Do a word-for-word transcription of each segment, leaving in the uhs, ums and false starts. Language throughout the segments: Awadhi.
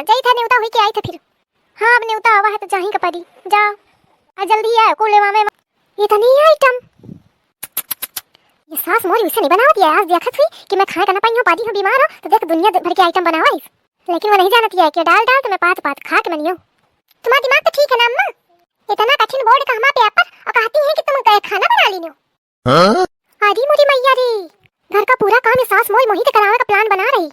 जाई था, नेवता हुई के आई था फिर। हाँ, अब नेवता आवा है तो जाही का परी। जा, आ जल्दी आयो, को लेवा में इतनी आइटम। ये सास मोर वैसे नहीं बनावत है, आज देखत हुई कि मैं खाए का ना पाई हूँ, पादी हूँ, बीमार हो, तो देख दुनिया भर के आइटम बनावा है। लेकिन वो नहीं जानत है कि डाल डाल तो मैं पात पात खा के मनियो। तुम्हारा दिमाग तो ठीक है ना अम्मा? इतना कठिन बोर्ड का हमारा पेपर और कहती हैं कि तुम गए खाना बना लीनो। हाँ? अरे मोरी मैया रे, घर का पूरा काम ये सास मोई मोहित करावे का प्लान बना रही।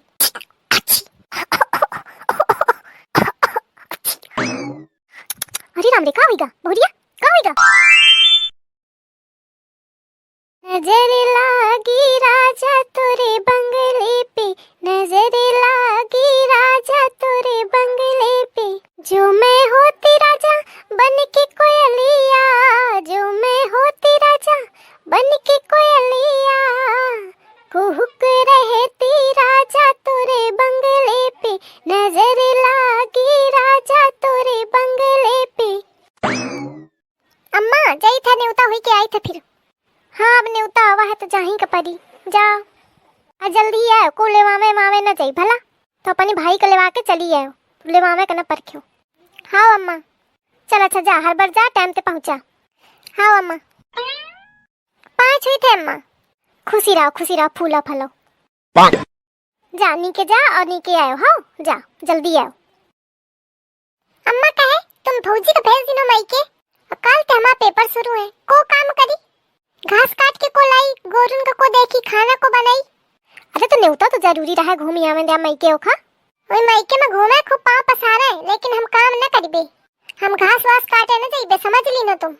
अरे राम रे, का होइगा बहुरिया, का होइगा? नजर लागी राजा तोरे बंगले पे, नजर लागी राजा तोरे बंगले पे। जो मैं होती राजा बन के कोयलिया, जो मैं होती राजा बन के कोयलिया, कुहुक रहती राजा तोरे बंगले पे, नजर लागी राजा तोरे बंगले पे। अम्मा, जाई था, नेवता हुई के आई था फिर। हाँ, अब नेवता आवा है तो जाही का परी। जा, आ जल्दी आयो, को लेवावे मावे न जाई भला, तो अपने भाई का लेवा के चली आयो, लेवावे का न परख्यो। हाँ अम्मा, चल अच्छा जा, हर बार जा, टाइम ते पहुँचा। हाँ अम्मा, पाँच हुई थे अम्मा। खुशी रहो, खुशी रहो, फूलो फलो। जा, नीके जा और नीके आयो, हाँ, जा, जल्दी आयो। अम्मा कहे, तुम भौजी का भेज दिनो मायके, और कल ते हमारा पेपर शुरू है, को काम करी? घास काट के को लाई, गोरुन का को देखी, खाना को बनाई? अरे तो नेवता तो जरूरी रहा, घूमी आवे द्या मायके ओखा। वही मायके में घूमे, खूब पाँव पसारे, लेकिन हम काम न करिबे, हम घास वास काटे न जाइबे, समझ ली न तुम।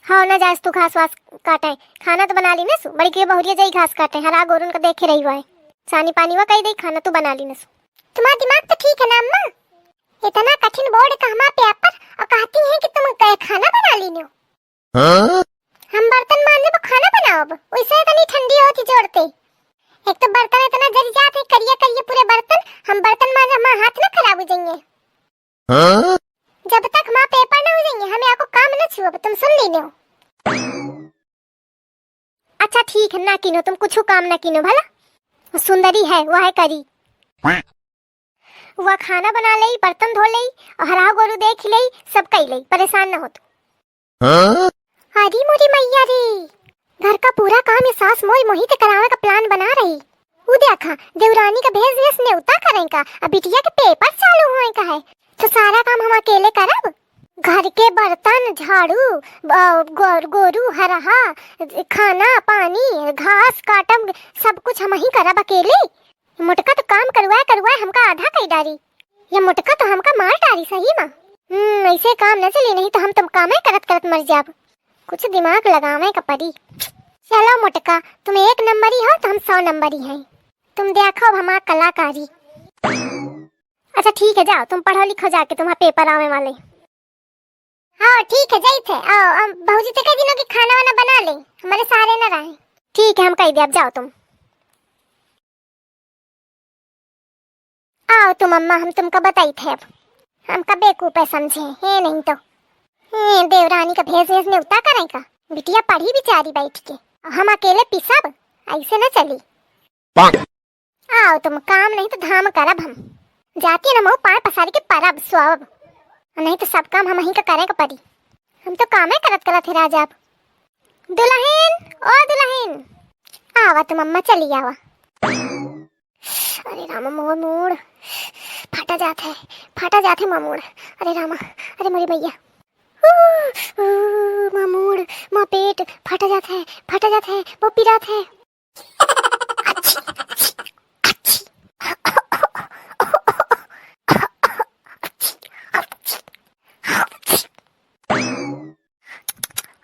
हाँ, ना जास तू घास वास काटे, खाना तो बना ली न सु। बड़ी के बहुरिया जाई घास काटे, हरा गोरुन का देखे रही हुआ है। सानी पानी वा कही दे, खाना तू बना ली न सु। तुम्हारा दिमाग तो ठीक है ना अम्मा? इतना कठिन बोर्ड का हमारा पेपर और कहती हैं कि तुम गए खाना बना ली नो। हाँ? हम बर्तन मांजब, खाना बनाओ, वैसे इतनी ठंडी होती जोड़ते। एक तो बर्तन इतना जल जात है, करिया करिया पूरे बर्तन, हम बर्तन मांजब, हमारा हाथ ना खराब हो जाएंगे। हाँ? जब तक हमारा पेपर ना हो जाएंगे, हम यहाँ को काम ना छुअब, तुम सुन ली लो। अच्छा ठीक है, ना किनो, तुम कुछ काम ना किनो भला। वो सुंदरी है, वह है करी। वह खाना बना लेई, बर्तन धो लेई, और हराव गोरू देख लेई, सब कई लेई, परेशान ना हो तू। हाँ? अरे मोरी मैया रे, घर का पूरा काम ये सास मोई मोहित करावे का प्लान बना रही। उ देखा, देवरानी का भेज देस नेवता करें का, अब बिटिया के पेपर चालू होए का है, तो सारा काम हम अकेले करब। घर के बर्तन, झाड़ू, ब-, गो-, गोरू, हरहा, खाना, पानी, घास काटब, सब कुछ हम ही करब अकेले। मोटका तो काम करुआए करुआए हमका आधा कई डारी। ये मोटका तो हमका मार डारी सही मा। हम्म, ऐसे काम न चली, नहीं तो हम तुम कामे करत करत मर जाब। कुछ दिमाग लगावे का पड़ी। चलो मोटका, तुम एक नंबरी हो तो हम सौ नंबरी हैं। तुम देखो अब हमार कलाकारी। अच्छा ठीक है, जाओ तुम पढ़ो लिखो जाके, तुम्हारा पेपर आवे वाले। हाँ ठीक है, जाइत है। आओ, अब भौजी से कह दिनो कि खाना वाना बना ले, हमारे सहारे न रहे। ठीक है, हम कह दे, अब जाओ तुम। आओ तुम अम्मा, हम तुमका बताइत है अब। हमका बेवकूफ है समझे, हे नहीं तो। हे देवरानी का भेज भेज नेवता करें का? बिटिया पढ़ी बेचारी बैठ के, हम अकेले पिसब, ऐसे न चली। आओ तुम, काम नहीं तो धाम करब हम। जाती है ना मऊ पाँय पसारी के परब सुअब। नहीं तो सब काम हम ही का करे के पड़ी। हम तो कामे करत करत है राजा अब। दुल्हन, ओ दुल्हन, आवा तुम अम्मा, चली आवा। अरे रामा, मोर मूड़ फाटा जात है, फाटा जात है मोर मूड़। अरे रामा, अरे मोरी मैया। ऊ, ऊ, मोर मूड़, मोर पेट फाटा जात है, फाटा जात है, बहुत पिरात है।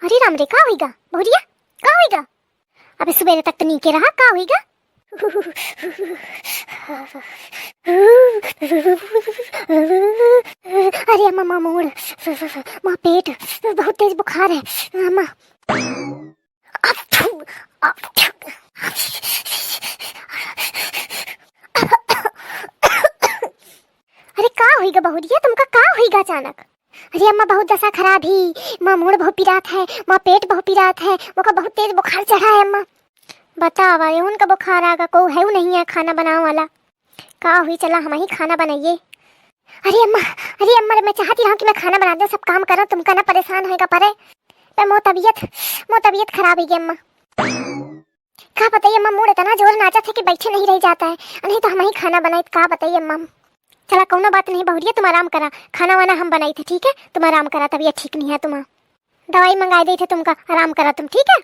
अरे राम रे, का होइगा बहुरिया, का होइगा? अबे सुबेरे तक तो नीके रहा, का होइगा? अरे अम्मा, माँ मोड़, माँ पेट, बहुत तेज बुखार है अम्मा। अरे का होइगा बहुरिया, तुमका का होइगा अचानक? अरे अम्मा, बहुत दशा खराब ही, माँ मूड़ बहुत पिरात है, माँ पेट बहुत पिरात है, मोका बहुत तेज बुखार चढ़ा है अम्मा। बतावा, ये उनका बुखार आगा, को है नहीं है खाना बनावे वाला? का हुई, चला हम ही खाना बनाइए। अरे अम्मा, अरे अम्मा, मैं चाहती रहूँ कि मैं खाना बना दूँ, सब काम करो, तुमका ना परेशान होएगा परे। पर मो तबीयत, मो तबीयत खराब है अम्मा। का बताई अम्मा, मूड इतना जोर नाचत है कि बैठे नहीं रह जाता है, नहीं तो हम ही खाना बनाई, का बताई अम्मा। चला कौनो बात नहीं बहुरिया, तुम आराम करा, खाना वाना हम बनाई थे, ठीक है? तुम आराम करा, तबीयत ठीक नहीं है तुम। दवाई मंगाई देई थे तुमका, आराम करा तुम, ठीक है?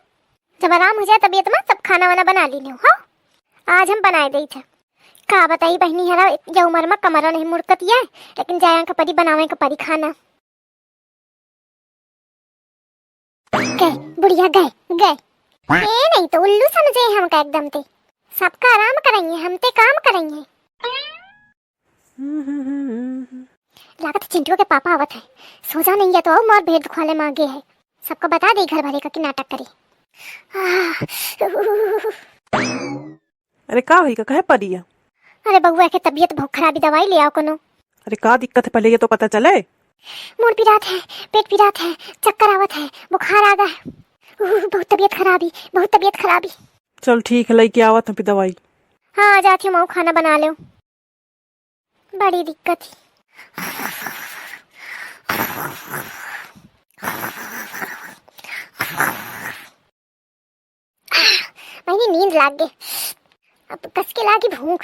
जब आराम हो जाए तबीयत मा, तब खाना वाना बना ली हो। आज हम बनाए देई थे। का बताई बहिनी, हरा ये उम्र मा कमरा नहीं मुड़कतिया है, लेकिन जाए के परी, बनावे के परी खाना। गए, बुढ़िया गए, गए। ए नहीं तो उल्लू समझे हमका एकदम ते। सबका आराम कराइए, हम ते काम कराइए। लागत चिंटुआ के पापा आवत है। सो जा नहीं है तो और मार भेद खुआले मांगे है। सबका बता दे घर भरे का कि नाटक करी। आह, अरे का होई का, कहे परी है? अरे बउआ के तबीयत बहुत खराबी, दवाई ले आओ कोनो। अरे का दिक्कत है, पहले ये तो पता चले। मूड़ पिरात है, पेट पिरात है, चक्कर आवत है, बुखार आ गया है। उह, बहुत तबीयत खराबी, बहुत तबीयत खराबी। चल ठीक है, लेके आवत हूँ फिर दवाई। हाँ, आ जाती हूँ, मऊ खाना बना लो। बड़ी दिक्कत ही। मैंने नींद लाग गई, अब कस के लागी भूख।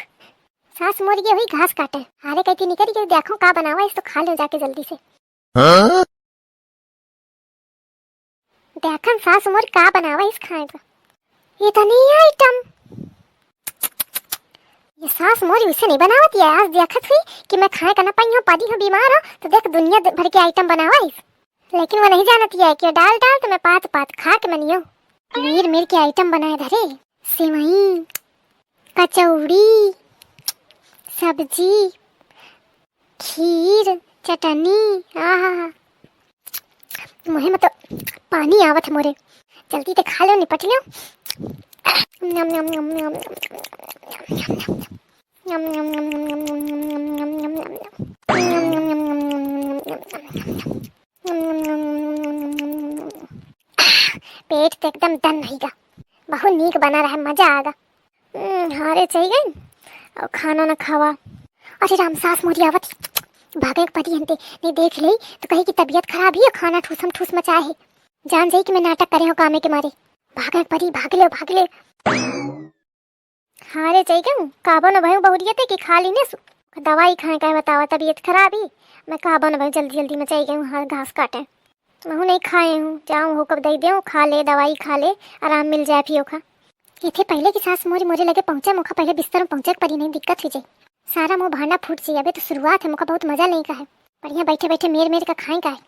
सास मोर गई हुई घास काटे। हारे कहती निकल गई, देखो का बनावा, इस तो खा लो जाके जल्दी से। हाँ? देखन सास मोर का बनावा इस खाए का। इतनी आइटम। ये सास मोर इसे नहीं बनावत है। आज देखत हुई कि मैं खाए का ना पाई हूँ, पड़ी हूँ बीमार हूँ, तो देख दुनिया भर के आइटम बनावा इस। लेकिन वो नहीं जानत है कि डाल डाल तो मैं पात पात खा के मनियो। मीर मीर के आइटम बनाए धरे, सेवई, कचौड़ी, सब्जी, खीर, चटनी, आहा। मुँहे में तो पानी आवत है मोरे। जल्दी ते खा लो, निपट लो। नम, नम, नम, नम। पेट तो एकदम दन होइगा, बहुत नीक बना रहा, मजा आगा। हम्म, हाँ रे, चली गई और खाना ना खावा। अरे राम, सास मोरी आवत, भागे के परी हनते, नहीं देख ले तो कही कि तबीयत खराब ही है, खाना ठूसम ठूस मचाए है। जान जाई कि मैं नाटक करे हूँ कामे के मारे। भागे के परी, भाग ले, भाग ले। हाँ रे, चली गई, काबो न भयू बहुरियते कि खा ली ने सु-, दवाई खाए काहे बतावा, तबीयत खराब ही। मैं काबो न भयू, जल्दी जल्दी में चली गई, हाँ, घास काटे। महू नहीं खाए हूँ, जाऊँ हो कब दे दे, खा ले, दवाई खा ले, आराम मिल जाए फिर ओखा। इथे पहले की सास मोरी मोरे लगे पहुँचे, मोखा पहले बिस्तर में पहुँचे के परी, नहीं दिक्कत हो जाई। सारा मोह भांडा फूट जाई, अबे तो शुरुआत है, मोखा बहुत मजा लेई का है। बढ़िया बैठे बैठे मेर मेर का खाए का है।